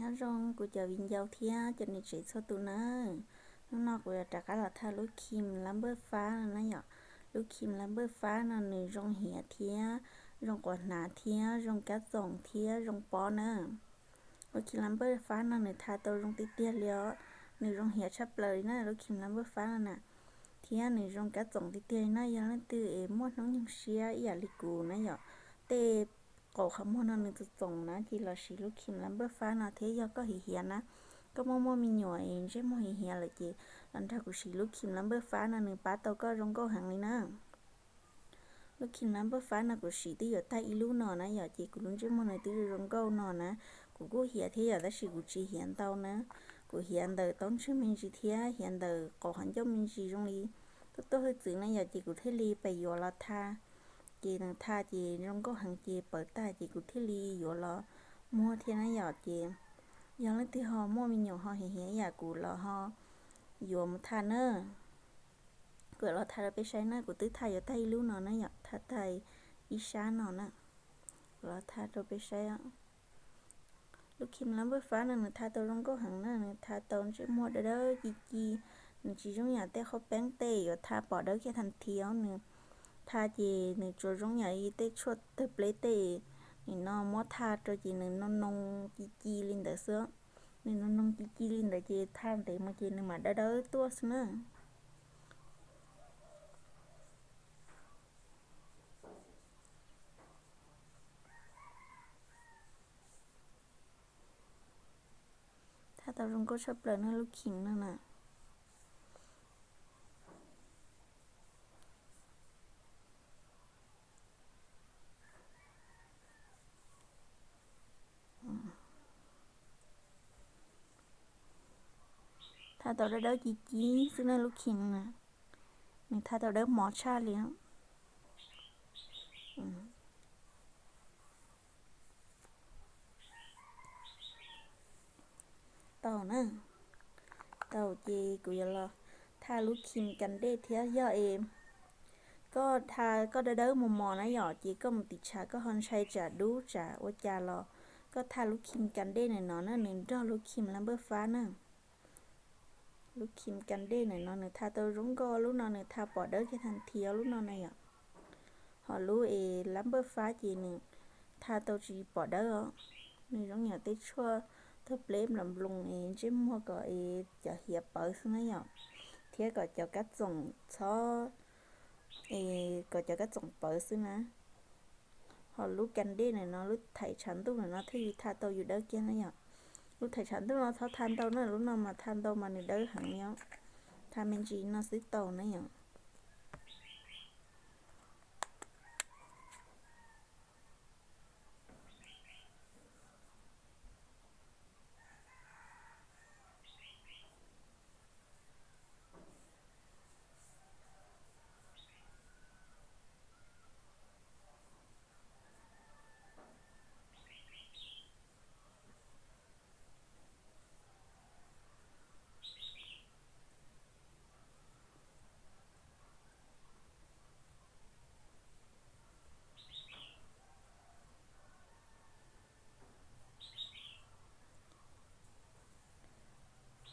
Nyob zoo kuv cov viv ncaus thiab cov niam tsev txhua tus na. Hnub no kuv yuav rov qab los tha lub cream lab npawj fab no na yom. Lub cream lab npawj fab no nws zoo hiav thiab zoo quav hnav thiab zoo kab txoom thiab zoo pob na. Lub cream lab npawj fab no nws tha tau zoo tiag tiag li os. Nws zoo hiav tshaj plaws li na, lub cream lab npawj fab no na. Thiab nws zoo kab txoom tiag tiag li na. Yog leej twg es muaj hnub nyoog siab ib yam li kuv na yom, tej qaum qhov muag no nws txoom txoom na, ces los siv lub cream lab npawj fab no thiab. Yog koj hiav hiav na, koj muaj muaj me nyuam es ntsej muag hiav hiav lawm ces los nrog kuv siv lub cream lab npawj fab no, nws pab tau koj zoo nkauj heev li na. Lub cream lab npawj fab no kuv siv twb yuav tag ib lub no na yom, ces kuv lub ntsej muag nws twb zoo nkauj no na. Kuv kuj hiav thiab yom, tab sis kuv tsis hiav ntau na. Kuv hiav ntawm taub ntswg me ntsis thiab hiav ntawm qaum qhov ncauj me ntsis zoo li tuaj tuaj hwj txwv na yom, ces kuv thiaj li pais yuav los tha. Ces nws tha ces zoo nkauj heev ces pawv tag ces kuv thiaj li yuav los muag thiab na yom. Ces yog leej twg ho muaj me nyuam ho hiav hiav yam kuv los ho yuav mus tha na. Kuv los tha rau peb saib na, kuv twb tha yuav tag ib lub no na yom, tha tag ib sab no na. Kuv los tha rau peb saib. Lub cream lab npawj fab no nws tha tau zoo nkauj heev na, nws tha tau ntsej muag dawb dawb ci ci. Nws tsis zoo yam tej qhaub peeb tej yuav tha pom dawb kiag tag nthi os. Nws tha ces nws tsuas zoo yam li tej tshuaj tawg pleb tej nim no muab tha rau ces nws noo noo ci ci li ntawd xwb. Nws noo noo ci ci li ntawd ces tha ntev mus ces nws mam dawb dawb tuaj xwb na. Tha tau zoo nkauj tshaj plaws na lub cream no na. Tha tau dawb dawb ci ci xwb na lub cream na. Nws tha tau dawb mos tshaj li. Tau na. Tau ces kuv yuav los tha lub cream kas dej thiab. Yog es koj tha koj dawb dawb mos mos na yom, ces koj mus tim tshav koj ho ntshai tsam dub tsam ua cas los koj tha lub cream kas dej ntawm no na, nws nrog lub cream lab npawj fab na. Lub cream kas dej ntawm no nws tha tau zoo nkauj, lub no nws tha pom dawb kiag tag nthi os lub no na yom. Ho lub es lab npawj fab ces nws tha tau tsis pom dawb os. Nws zoo yam tej tshuaj tawg pleb nploos nploos es ntsej muag kom es cov hiav pawv xwb na yom, thiab kom cov kab txoom txhob, es kom cov kab txoom pawv xwb na. Ho lub kas dej ntawm no, lub thaiv tshav ntuj ntawm no thiaj li tha tau yus dawb kiag na yom. Lub thaiv tshav ntuj no txhob tha ntau na, lub no mas tha ntau mas nws dawb heev li os. Tha me ntsis no xwb tau na yom.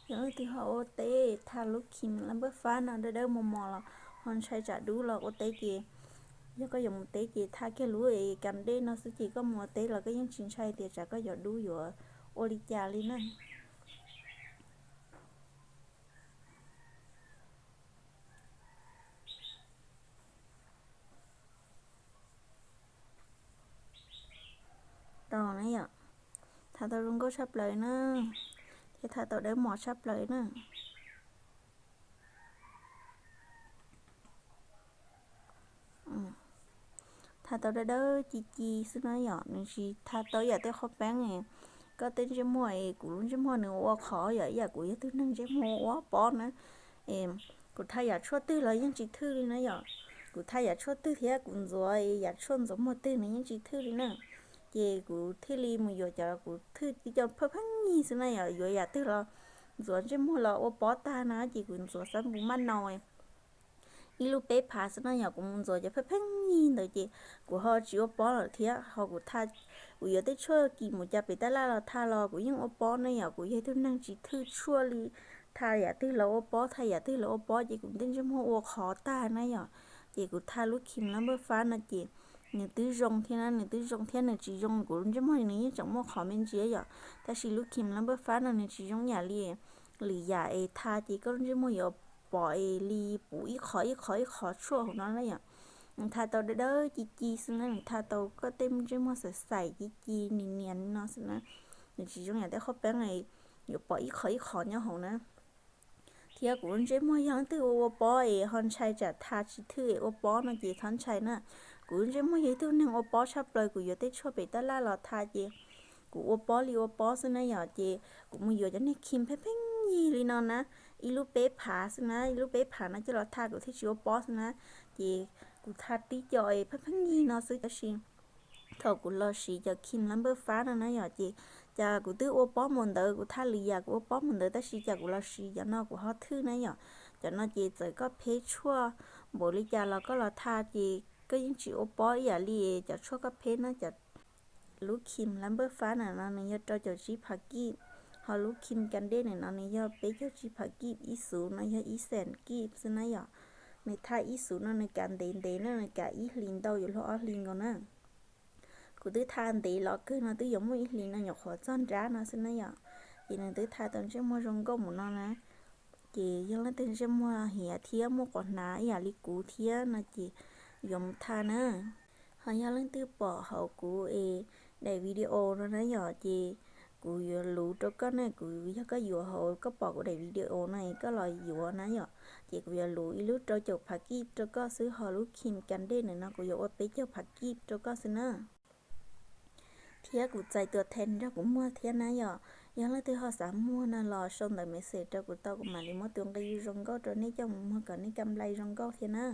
Yog leej twg ho ua teb tha lub cream lab npawj fab no dawb dawb mos mos los ho ntshai tsam dub los ua teb ces, yog koj yuav mus teb ces tha kiag lub es kas dej no xwb ces koj mus ua teb los koj yeej tsis ntshai tias tsam koj yuav dub yuav ua li cas li na. Tau na yom, tha tau zoo nkauj tshaj plaws na, thiab tha tau dawb mos tshaj plaws na. Tha tau dawb dawb ci ci xwb na yom, nws tsis tha tau yam tej qhaub peeb. Koj tej ntsej muag es kuv lub ntsej muag nws ua qhov yom, ib yam kuv yog tug neeg ntsej muag ua pob na. Kuv tha yam tshuaj twg los yeej tsis thwj li na yom. Kuv tha yam tshuaj twg thiab kuv ntxuav yam tshuaj ntxuav muag twg nws yeej tsis thwj li na. Ces kuv thiaj li mus yuav cov kuv thwj tib co pheej pheej nyig xwb na yom, yuav yam twg los ntxuav ntsej muag los ua pob tag na, ces kuv ntxuav xab npus maj nau ib lub peb phav xwb na yom, kuv mus ntxuav cov pheej pheej nyig ntawd ces kuv ho tsis ua pob lawm thiab. Ho kuv tha, kuv yuav tej tshuaj kim mus cas pem tab laj los tha los kuv yeej ua pob ne yom. Kuv yog ib tug neeg tsis thwj tshuaj li, tha yam twg los ua pob, tha yam twg los ua pob ces kuv tej ntsej muag ua qhov tag na yom. Ces kuv tha lub Kim Number Five no ces nws twb zoo thiab na, nws twb zoo thiab, nws tsis zoo kuv ntsej muag nws yeej tseem muaj qhov me ntsis yom. Tab sis lub Kim Number Five no nws tsis zoo yam li lwm yam es tha ces koj lub ntsej muag yuav pom es li puv ib qho ib qho ib qho tshuaj hauv no na yom. Nws tha tau dawb dawb ci ci xwb na, nws tha tau koj tej ntsej muag xaim xaim ci ci nias nias li no xwb na. Nws tsis zoo yam tej qhov peeb yuav pom ib qho ib qho nyob hauv na. Thiab kuv lub ntsej muag yog leej twg ua ua pob es ho ntshai tsam tha tsis thwj es ua pob no ces txhob ntshai na. Kuv lub ntsej muag yog ib tug neeg ua pob tshaj plaws, kuv yuav tej tshuaj pem tab laj los tha ces kuv ua pob li ua pob xwb na yom. Ces kuv mus yuav cov niag Kim pheej pheej yig li no na, ib lub peb phav xwb na, ib lub peb phav no coj los tha kuv thiaj tsis ua pob xwb na. Ces kuv tha tib co es pheej pheej yig no xwb, tab sis thaum kuv los siv cov Kim Number Five no na yom, ces cas kuv twb ua pob mus ntawd, kuv tha lwm yam kuv ua pob mus ntawd, tab sis cas kuv los siv cov no kuv ho thwj na yom. Cov no ces txawm koj pheb tshuaj npaum li cas los koj los tha ces koj yeej tsis ua pob ib yam li cov tshuaj koj pheb na. Cov, lub Kim Number Five na no nws yog rau caum tsib phav kib, ho lub Kim Candid na no nws yog peb caug tsib phav kib, ib xuv no yog ib xees kib xwb na yom. Nws tha ib xuv no nws kav ntev ntev na, nws kav ib hlis ntau yuav luag ob hlis nkaus na. Kuv twb tha ntev los kawg no twb yuav muaj ib hlis no nyuam qhuav txog nrab no xwb na yom. Ces nws twb tha tau ntsej muag zoo nkauj mus no na. Ces yog leej twg ntsej muag hiav thiab muaj quav hnav ib yam li kuv thiab no ces yuav mus tha na. Ho yog leej twg pom hauv kuv es daim video no na yom, ces kuv yuav luv rau koj na. Kuv, yog koj yuav hauv, koj pom kuv daim video no es koj los yuav na yom, ces kuv yuav luv ib lub rau caum phav kib rau koj xwb. Ho lub Kim Candid na no kuv yuav ua peb caug phav kib rau koj xwb na. Thiab kuv txais tus thee nrog kuv muag thiab na yom. Yog leej twg ho xav muag no los sau ntawv message rau kuv tau, kuv mam li muab tus nqi zoo nkauj rau nej coj mus muag kom nej kam nplai zoo nkauj thiab na.